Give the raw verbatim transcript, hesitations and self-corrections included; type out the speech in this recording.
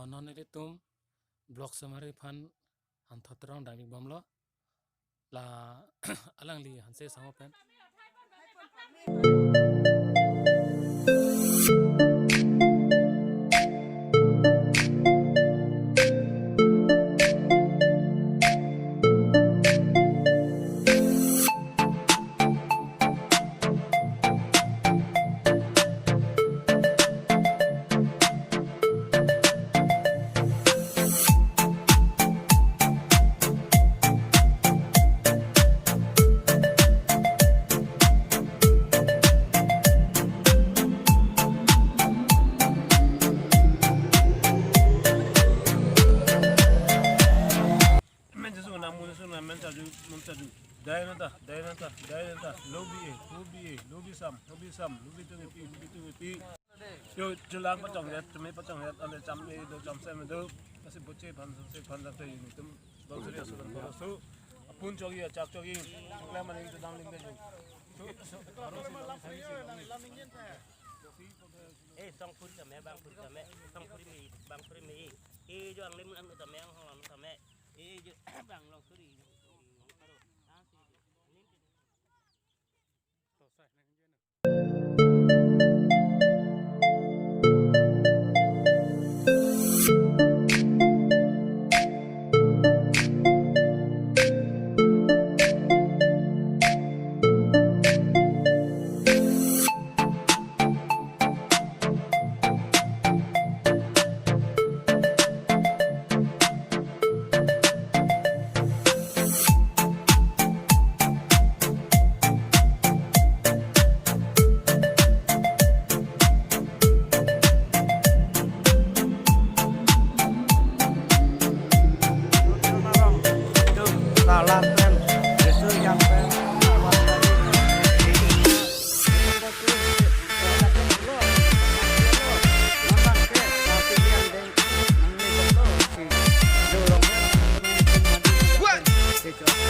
Non nelitum vlog summary aphan anthot rong dam-ik bomlo. La alangli hanse sango pen. Men jesu na, mun jesu na, men chaju, mun chaju. Dai nata, dai nata, dai nata. Lobi e, lobi e, lobi sam, lobi sam, lobi tu pi, lobi tu pi. Yo, chulang pachong yat, chumi pachong yat, ale cham e do, cham sem do. Kasi boche phan, se phan jate yun tum. Bang suri asu dan bang asu. Apun chogi, achak chogi. Klam aning tu dam ling de yun. So, so, aro si dam, si dam. Eh, songpur kame, bangpur kame, songpur me, bangpur me. Eh, jo anglem ang tame, ang hong ang tame. Eh, jo bang long suri, long suri, long suri. Ah, si, si.